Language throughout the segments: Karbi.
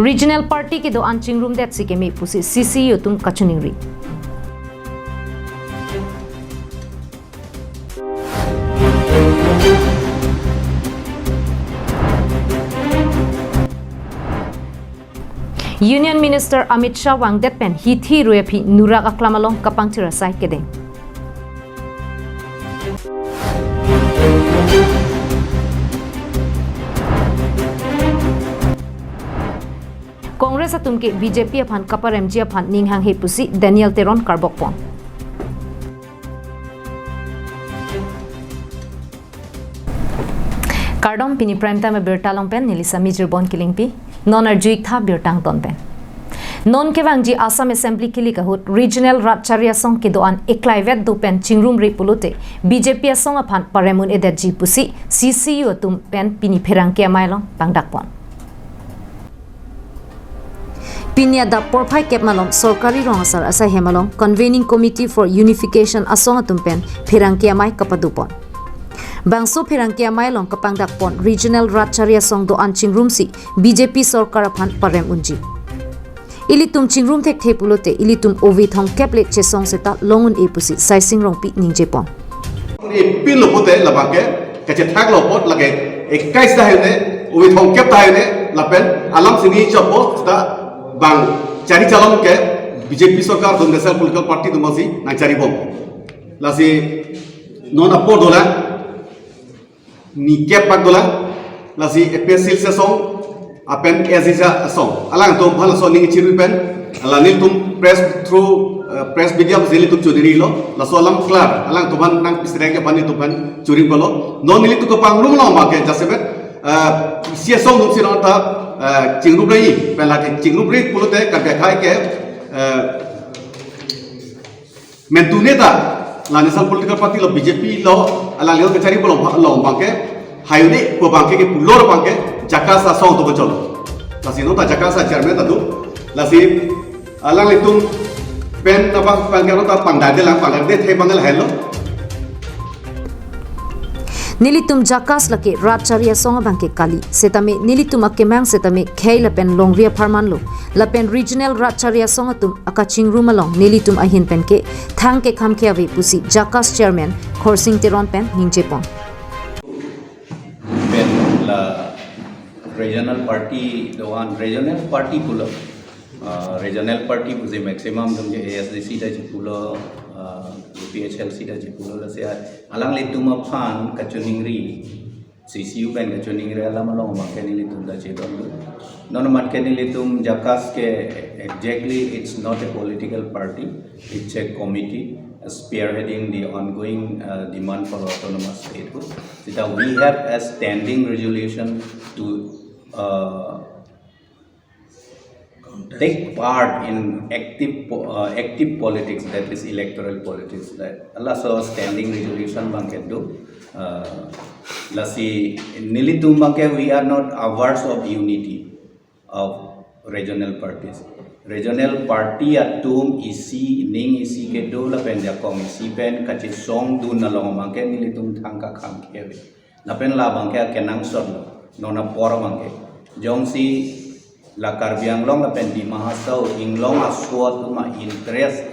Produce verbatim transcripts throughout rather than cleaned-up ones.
Regional party kedo-an chingrumdetsi keme pusi C C U atum kachiningri. Union Minister Amit Shah vangdet pen hithi rui aphi nurak aklam along kapangthir asai kedeng. Congress atum ke B J P aphan kaparemji aphan ning hanghe pusi Daniel Teron karbokpon. Kardom, pini Prime Time abirta along pen neli Sami Jirbon Kilingpi. Non arju-ik tha birta angton pen. Non kevangji Assam Assembly kilik ahut Regional Rat Chari Asong kedo-an eklaivet do pen chingrumre pulote B J P asong aphan parem un-edetji pusi C C U atum pen pini pherangke amei along pangdakpon. Pini adap porphai kep malom sorkari rong asar asai hem along Convening Committee for Unification asong atum pen pherangke amei kapadopon. Bangso pherangke amei along kapangdakpon Regional Rat Chari Asong do-an chingrumsi B J P sorkar aphan parem unji. Ilitum chingrum thekthe pulote ilitum ove thomkep le chesong seta long un-e pusi Saising Rongpi ningjepon. Epin lo pote labang ke kachethak lo apot lake ekais ta hene, ove thomkep ta hene, lapen alam sini chopo ta bang chari chalong ke B J P sorkar atum, national political party atum si nangcharibom. Lasi non apor dolang ni kep bak dolang, lasi A P H L C asong lapen A S D C asong. Alangtum aphan laso aning chirui pen, la nelitum press through, eh, press media pusi nelitum choningri lo, laso alam klar. Alangtum aphan nangpisirai ke aphan nelitum aphan churing palo. Non nelitum kapangrum lo ma ke jasemet, eh, C C asong atum si non ta, eh, chingrum rai, pen lake chingrumre pulote Karbi akhei ke, eh, mentune ta la national political party lo, B J P lo, alangli kachari pulo lo abang ke, hai un-e pu abang ke, ke pulo abang ke JACAS asong atum cholo. Lasi non ta JACAS achairman ta do. Lasi alanglitum pen abang abang ke non ta pangdakdelang, pangdakde thai abang lahelo. Nelitum JACAS lake Rat Chari Asong abang ke kali. Setame nelitum akemang setame khei lapen longri apharman lo. Lapen Regional Rat Chari Asong atum akachingrum along nelitum ahin pen ke thang kekham ke ave pusi JACAS chairman Khorsing Teron pen ningjepon. Pen la regional party do-an, regional party pulo. Ah, regional party pusi maximum atum ke A S D C ta chipulo, ah, A P H L C ta chipulo, lasi alanglitum aphan kachoningri, C C U pen kachoningri alam along abang ke nelitum ta chedon do. Non amat ke nelitum JACAS ke exactly it's not a political party, it's a committee, uh, spearheading the ongoing, uh, demand for autonomous statehood. Sita we have a standing resolution to, uh, take part in active po-, uh, active politics, that is electoral politics. That laso standing resolution abang ke do, uh, lasi nelitum abang ke, we are not averse of unity of regional parties. Regional party atum isi ning isi kedo lapen jakong isi pen kachesongdun along abang ke nelitum thang kakham ke ave. Lapen labang ke akenangsot lo, non apor abang ke. Jongsi la Karbi Anglong lapen Dima Hasao inglong aso atum a-interest,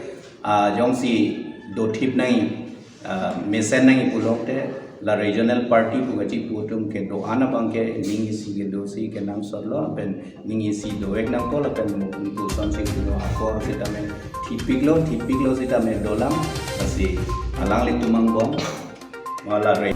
ah, jongsi dothip nangji, ah, mesen nangji pulote, la regional party pu kachipu atum kedo-an abang ke ning isi kedosi kenangsot lo, lapen ning isi dovek nangpo, lapen mo pu sonsi kedo apor sitame thipiklo, thipiklo sitame dolang, lasi alanglitum angbong. Wala re.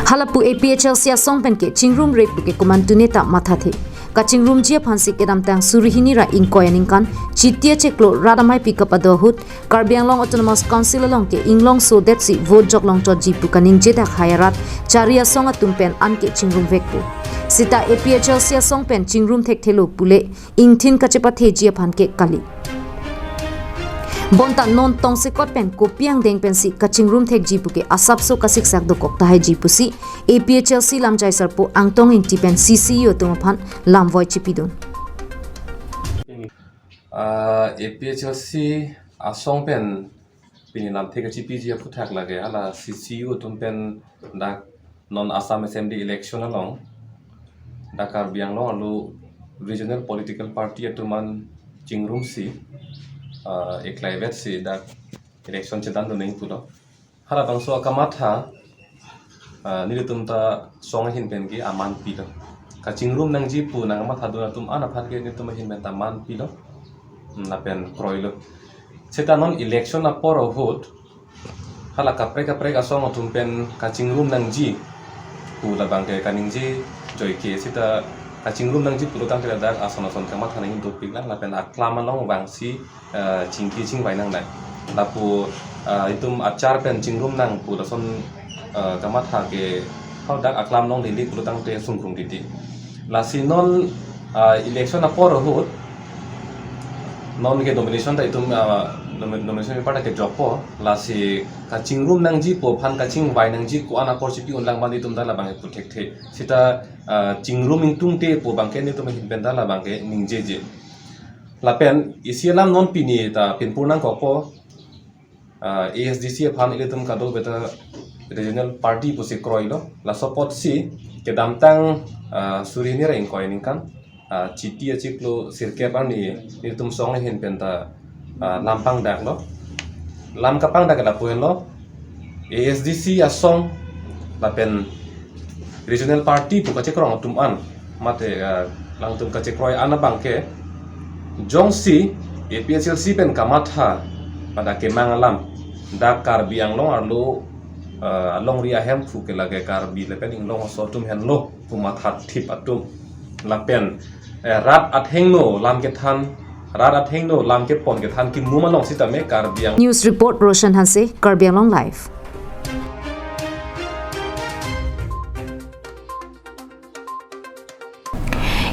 Halapu A P H L C asong pen ke chingrumre pu ke komantu neta mathathe. Kachingrumji aphansi kedamtang suri hini ra ingkoi aningkan Chiti achiklo rat ameipi kapado ahut Karbi Anglong Autonomous Council along ke inglong sodetsi vote joklong chotji pu kaningjedak hai arat chari asong atum pen anke chingrumvekpo. Sita A P H L C asong pen chingrum thekthelo pule ingthin kachepatheji aphan ke kali. Bonta non tongsekot pen kopi angdeng pensi kachingrum thekji pu ke asapso kasiksak dokok tahaiji pusi A P H L C lamjai sarpo Angtong Ingti pen C C U atum aphan lamvoi chipidun. Ah, A P H L C asong pen pini lamthe kachipiji aphuthak lake hala C C U atum pen dak non Assam Assembly election along dak Karbi Anglong arlo regional political party atum an chingrumsi, ah, eklaivetsi dak election chedandun nangji pulo. Halabangso akamatha, ah, nelitum ta song ahin pen ke aman pilo. Kachingrum nangji pu nangkamathadun atum an aphan ke nelitum ahin pen ta man pilo. Hmm, lapen kroilo. Seta non election apor ahut, hala kaprek kaprek asong atum pen kachingrum nangji pu labang ke kaningje joike, seta kachingrum nangji pulo tangte ladak ason ason kamatha nangji dopiklang, lapen aklam along vangsi, eh, chingki chingvai nangnai. Lapu, eh, itum achar pen chingrum nang pu lason, eh, kamatha ke hadak aklam along lili pulo tangte sungkrung titi. Lasi non, eh, election apor ahut, non ke nomination ta itum, ah, nomi-, nomination paper ta kejokpo, lasi kachingrum nangji pu aphan kachingvai nangji ko-an apor chipi unlang abang itum ta labang ke pu thekthe. Seta, ah, chingrum ingtungte pu abang ke nelitum ahin pen ta labang ke ningjeje. Lapen isi alam non pini ta pinpur nangkokpo, ah, A S D C aphan ilitum kadokave ta regional party pusi kroilo. Laso apotsi kedamtang, ah, suri hini ra ingkoi aningkan, ah, Chiti achiklo sirkep arni nelitum song ahin pen ta, ah, lam pangdaklo. Lam kapangdak ke lapu henlo, A S D C asong lapen regional party pu kachekroi atum an, mate, ah, alangtum kachekroi an abang ke, jongsi A P H L C pen kamatha pada kemang alam, dak Karbi Anglong arlo, ah, alongri ahemphu ke lake Karbi lapen inglong aso atum henlo pu mathathip atum. Lapen, eh, rat athengno lam kethan, rat athengno lam kepon kethan kimu malong sitame Karbi Ang- News report, Roshan Hanse, Karbi Anglong Live.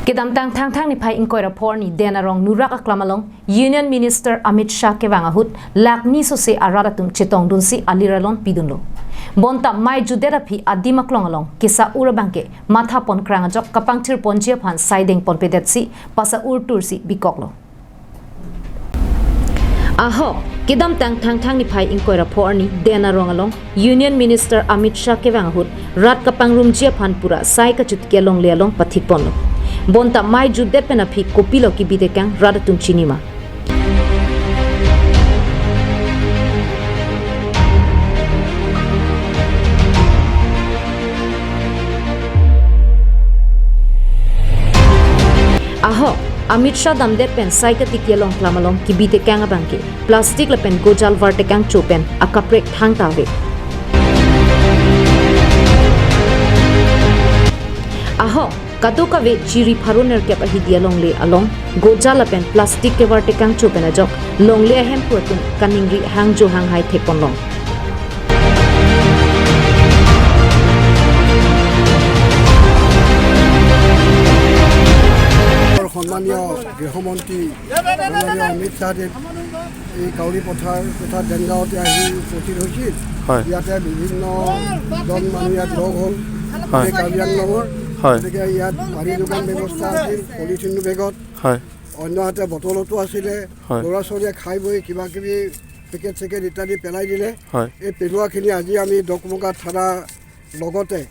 Kedamtang Thangthang niphai ingkoi ra pho arni Den Arong nurak aklam along Union Minister Amit Shah kevang ahut lakh ni sose arat atum chetongdunsi alir alon pidunlo. Bonta mai jutdet aphi adim aklong along kesa-ur abang ke matha ponkrang ajok kapangthir ponji aphan sai dengponpedetsi pasa-ur tursi bikoklo. Ahok, kedamtang Thangthang niphai ingkoi ra pho arni Den Arong along Union Minister Amit Shah kevang ahut rat kapangrumji aphan pura sai kachotiki alongle along pathikponlo. Bonta mai jutdet pen aphi kopilo kibitekang rat atum chinima. Ahok, Amit Shah damdet pen sai katiki along klam along kibitekang abang ke plastic lapen gojal vartekangcho pen akaprek thangta ave. Ahok, kadokave chiri pharo nerkep ahidi alongle along gojal lapen plastic kevartekangcho pen ajok longle ahemphu atum kaningri hangjo hanghai thekponlong. সন্মানীয় গৃহমন্ত্ৰী মাননীয় অমিত শ্বাহদেৱ এই কাউৰী পথাৰ তথা দেনগাঁৱতে আহি উপস্থিত হৈছিল। হয়। ইয়াতে বিভিন্ন জন মানুহ ইয়াত লগ হ'ল। হয়। গোটেই কাৰ্বি আংলঙৰ। হয়। গতিকে ইয়াত পানী যোগান ব্যৱস্থা আছিল, পলিথিন বেগত। হয়। অন্য হাতে বটলতো আছিলে। হয়। ল'ৰা ছোৱালীয়ে খাই বৈ কিবা কিবি পেকেট চেকেট ইত্যাদি পেলাই দিলে। হয়। এই পেলোৱাখিনি আজি আমি ডকমকা থানা লগতে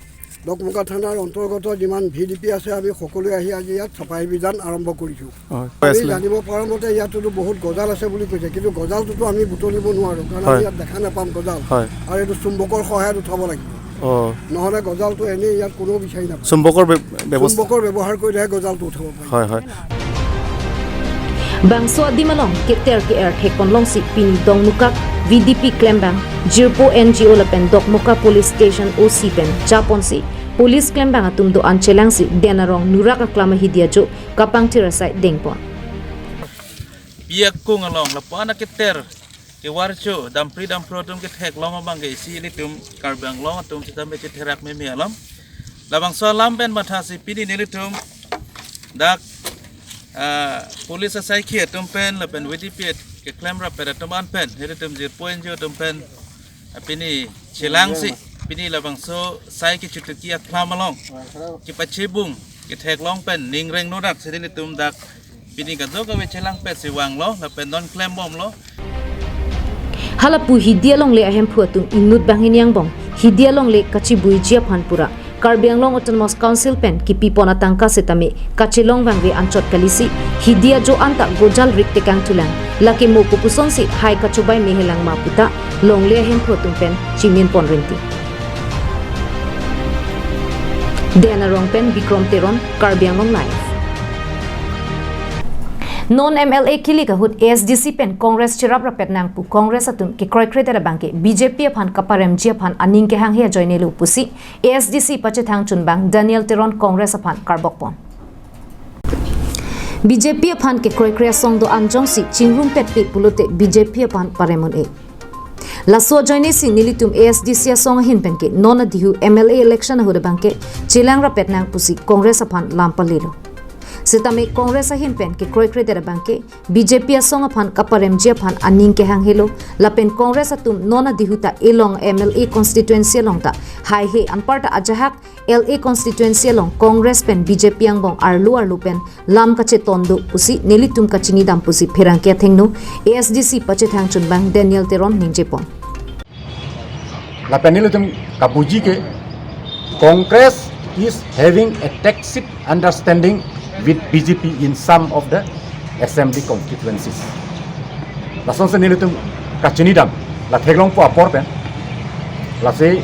ডকমকা থানাৰ অন্তৰ্গত যিমান ভি ডি পি আছে, আমি সকলোৱে আহি আজি ইয়াত চাফাই অভিযান আৰম্ভ কৰিছোঁ। হয়, কৈ আমি আছিলে। জানিব পৰা মতে ইয়াততো বহুত গজাল আছে বুলি কৈছে, কিন্তু গজালটোতো আমি বুটলিব নোৱাৰোঁ, কাৰণ আমি হয়। ইয়াত দেখা নাপাম গজাল। হয়। আৰু এইটো চুম্বকৰ সহায়ত উঠাব লাগিব। অ। নহ'লে গজালটো এনেই ইয়াত কোনেও বিচাৰি নাপায়। চুম্বকৰ ব্য-, ব্যৱস্থা। চুম্বকৰ ব্যৱহাৰ কৰিলেহে গজালটো উঠাব পাৰি। হয়, হয়। Bangso adim along keter ke-er thekponlongsi pini Dongmukak V D P klembang, jirpo N G O lapen Dokmoka Police Station O C pen chaponsi police klembang atum do-an chelangsi Den Arong nurak aklam ahidi ajo kapangthir asai dengpon. Pi akung along lapu-an aketer kevarcho dampri damphro atum ketheklong abang ke isi ilitum Karbi Anglong atum sitame chetherak meme alam. Labangso alam pen mathasi pini nelitum dak, ah, police asaikhi atum pen lapen V D P keklem rapet atum an pen, nelitum jirpo N G O atum pen, ah, pini chelangsi pini labangso sai kechutuki aklam along kepachebung ketheklong pen ning rengnodak si nelitum dak pini kadokave chelangpetsi vanglo lapen non klembomlo. Halapu hidi alongle ahemphu atum inut banghini angbong hidi alongle kachibuiji aphan pura Karbi Anglong Autonomous Council pen kipipon atangka setame kachelong vangve anchot kalisi, hidi ajo anta gojal rik tekang thulang. Lake mo kopusonsi hai kachobai mehelang ma puta longle ahemphu atum pen chiminpon rinti. Den Arong pen Bikrom Teron, Karbi Anglong Live. Non M L A kilik ahut A S D C pen Congress cherap rapet nang pu Congress atum kekroikredet abangke B J P aphan kaparemji aphan aning kehanghe ajoinelo pusi A S D C pachethang chunbang Daniel Teron Congress aphan karbokpon. B J P aphan kekroikre asong do-an jongsi chingrumpetpe pulote B J P aphan parem un-e. Laso ajoinesi nelitum A S D C asong ahin penke non adihu M L A election ahut abangke chelang rapet nang pusi Congress aphan lam palelo. Setame Congress ahin pen kekroikredet abangke B J P asong aphan kaparemji aphan aning kehanghelo, lapen Congress atum non adihu ta elong M L A constituency along ta haihe, anparta ajahak L A constituency along Congress pen B J P angbong arlo arlo pen lam kacheton do pusi nelitum kachinidam pusi pherangke athengno A S D C pachethang chunbang Daniel Teron ningjepon. Lapen nelitum kapuji ke Congress is having a tacit understanding with B J P in some of the assembly constituencies. Lasonsi nelitum kachinidam, la theklongpo apor pen. Lasi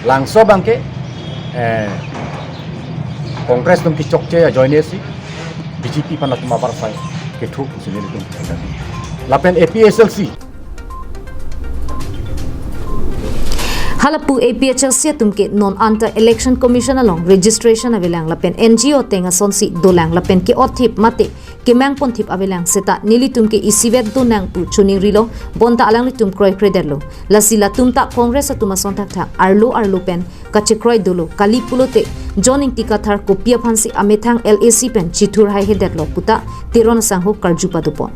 labangso abangke, eh, Congress atum kechokche ajoinesi B J P aphan latum abar sai kethu pusi nelitum. Lapen A P H L C. Halapu A P H L C atum ke non anta Election Commission along registration avelang lapen N G O ateng asonsi dolang lapen ke-otthip mate kemangponthip avelang seta nelitum ke isivet donang pu choningrilo, bonta alanglitum kroikredetlo. Lasi latum ta Congress atum ason thakthak arlo arlo pen kachekroi dolo, kali pulote John Ingti Kathar kopi aphansi amethang L A C pen chithur haihedetlo puta Teron asangho karju padopon.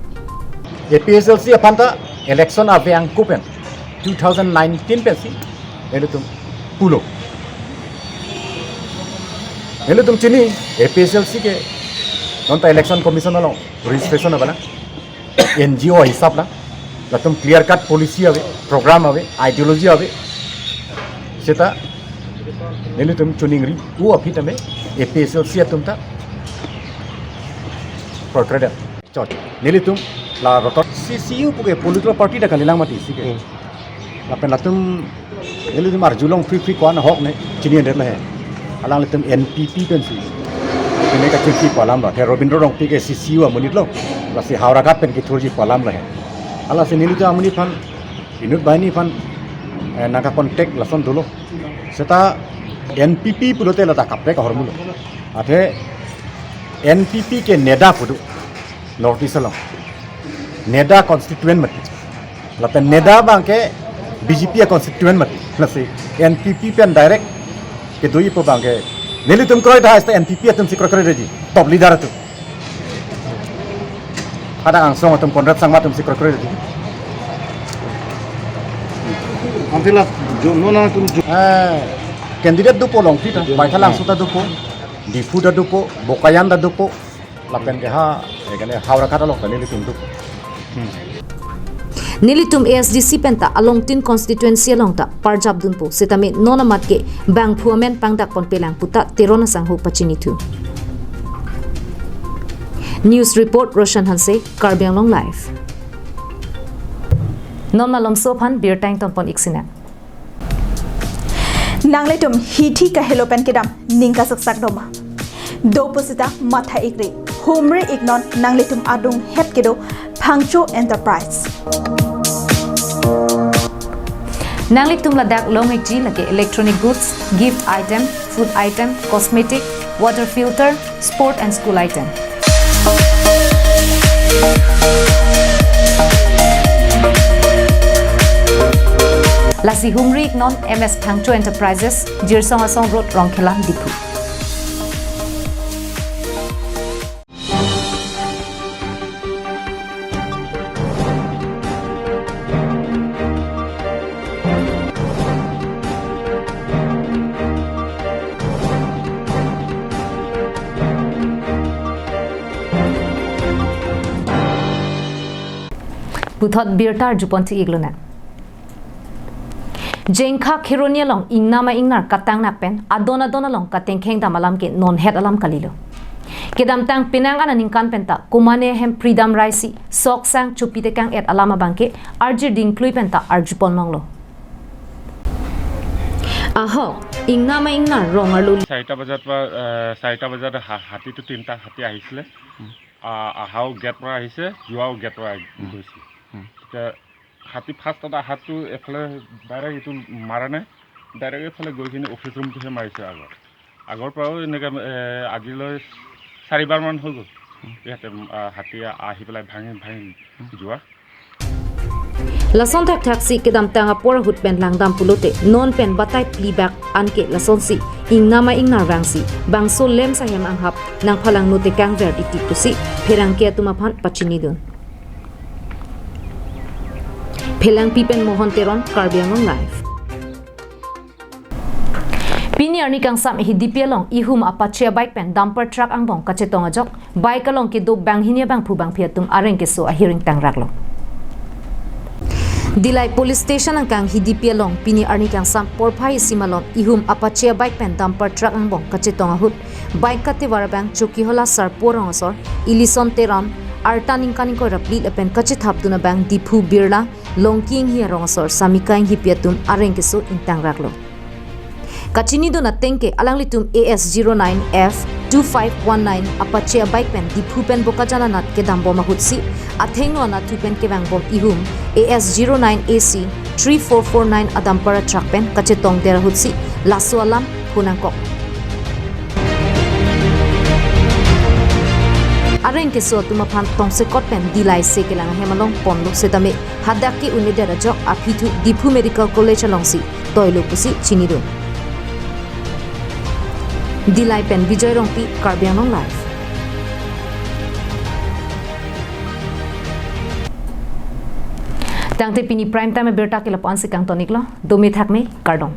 A P H L C aphan ta election ave angku pen two thousand nineteen pensi nelitum pulo. Nelitum chini A P H L C ke non ta Election Commission along registration avelang. N G O hisap la, latum clear cut policy ave, program ave, ideology ave. Seta nelitum choningri-o aphi tame A P H L C atum ta kroikredet. Chot, nelitum la rotot C C U puke political party ta kalilang mati si ke. Hmm. Lapen latum nelitum arjulong free free ko-an ahok ne chini endet le he. Alanglitum N P P pensi. Pine kachingki pu alam lo. The Rabindra Rongpi ke C C U amonit lo. Lasi Howraghat pen kethurji pu alam lo he. Halasi nelitum amonit aphan, inut banghini aphan, eh, nangkacontact lason dolo. Seta N P P pulote lata kaprek ahormu lo. Athe N P P ke NEDA pu do. North East along. NEDA constituent mati. Lapen NEDA abangke B J P a-constituent mati. Lasi N P P pen direct kedoji pu abangke. Nelitum kroi tahai seta N P P atumsi kroikredetji. Top leader atum. Hadak angsong atum Conrad Sangma atumsi kroikredetji. Anti la jo, no na tum jo. Eh, candidate dopo Longkhi ta, Baithalangso ta dopo, Diphu ta dopo, Bokajan ta dopo, lapen ke ha, eh, kene Howraghat along ta nelitum do. Hmm. Nelitum A S D C penta along tin constituency along ta parjap dunpo, setame non amat ke bangphu amen pangdakponpelang puta Teron asangho pachinithu. News report Roshan Hanse, Karbi Anglong Live. Non malomso aphan birta ingtonpon-ik sinang. Nanglitum hithi kahelo pen kedam ning kasuksak doma. Dopo seta matha-ikri. Humri-iknon nanglitum adung het kedo Phangcho Enterprise. Nanglitum ladak long-ikji lake electronic goods, gift item, food item, cosmetic, water filter, sport and school item. Lasi humri-iknon M S Phangcho Enterprises, Jirsong Asong Road, Rongkhelan, Diphu. Puthot birta arjuponthi-iklonang. Jengkha Kheroni along ingnam a-ingnar katangnak pen adon adon along katengkheng dam alam ke nonhet alam kalilo. Kedamtang penang aningkan penta komane ahem pridam raisi sok sang chopi tekang-et alam abangke arjir dingklui penta arjupon longlo. Ahok, ingnam a-ingnar rong arlo. চাৰিটা বজাত পৰা, আহ, চাৰিটা বজাত হা-, হাতীটো তিনিটা হাতী আহিছিলে। আহ, অহাও গেট পৰা আহিছে, যোৱাও গেট পৰা আহি-, উম। গৈছে। উম। এতিয়া হাতী ফাৰ্ষ্টত অহাটো এফালে ডাইৰেক্ট এইটো মাৰা নাই, ডাইৰেক্ট এইফালে গৈ কিনে অফিচ ৰুমটোহে মাৰিছে আগত। আগৰ পৰাও এনেকে, এ, আজিলৈ চাৰিবাৰমান হৈ গ'ল। ইয়াতে, আহ, হাতী আহি পেলাই ভাঙি, ভাঙি যোৱা। Lason thakthak si kedamtang apor ahut pen langdam pulote non pen batai phli bak anke lasonsi ingnam a-ingnar vangsi bangso LAMPS ahem anghap nangphalangno tekangver titi pusi pherangke atum aphan pachinidun. Phelangpi pen Mohon Teron, Karbi Anglong Live. Pini arni kangsam Hidipi along ihum Apache a-bike pen dumper truck angbong kachetong ajok, bike along kedo banghini abangphu bangphi atum areng keso ahiring tangraklo. Dillai Police Station angkang Hidipi along pini arni kangsam porphai isi malom ihum Apache a-bike pen dumper truck angbong kachetong ahut, bike katevar abang Chokihola Sarpo rong asor Ilison Teron, arta ningkan ingkoi ra phli lapen kachethapdun abang Diphu Birla, Longki Inghi arong asor Samika Inghipi atum areng keso ingtangraklo. Kachinidun ateng ke alanglitum A S zero nine F two five one nine Apache a-bike pen Diphu pen Bokajan anat kedambom ahutsi athengno anatthu pen kevangbom ihum A S zero nine A C three four four nine a-dumper a-truck pen kachetongder ahutsi laso alam phunangkok. Areng keso atum aphan tongsekot pen Dillai se kelang ahem along ponlo setame hadak ke un-edet ajok aphi thu Diphu Medical College alongsi toilo pusi chinidun. Dillai pen Bijoy Rongpi, Karbi Anglong Live. Tangte pini prime time abirta ke lapu-ansi kangtoniklo, dome thakme, kardom.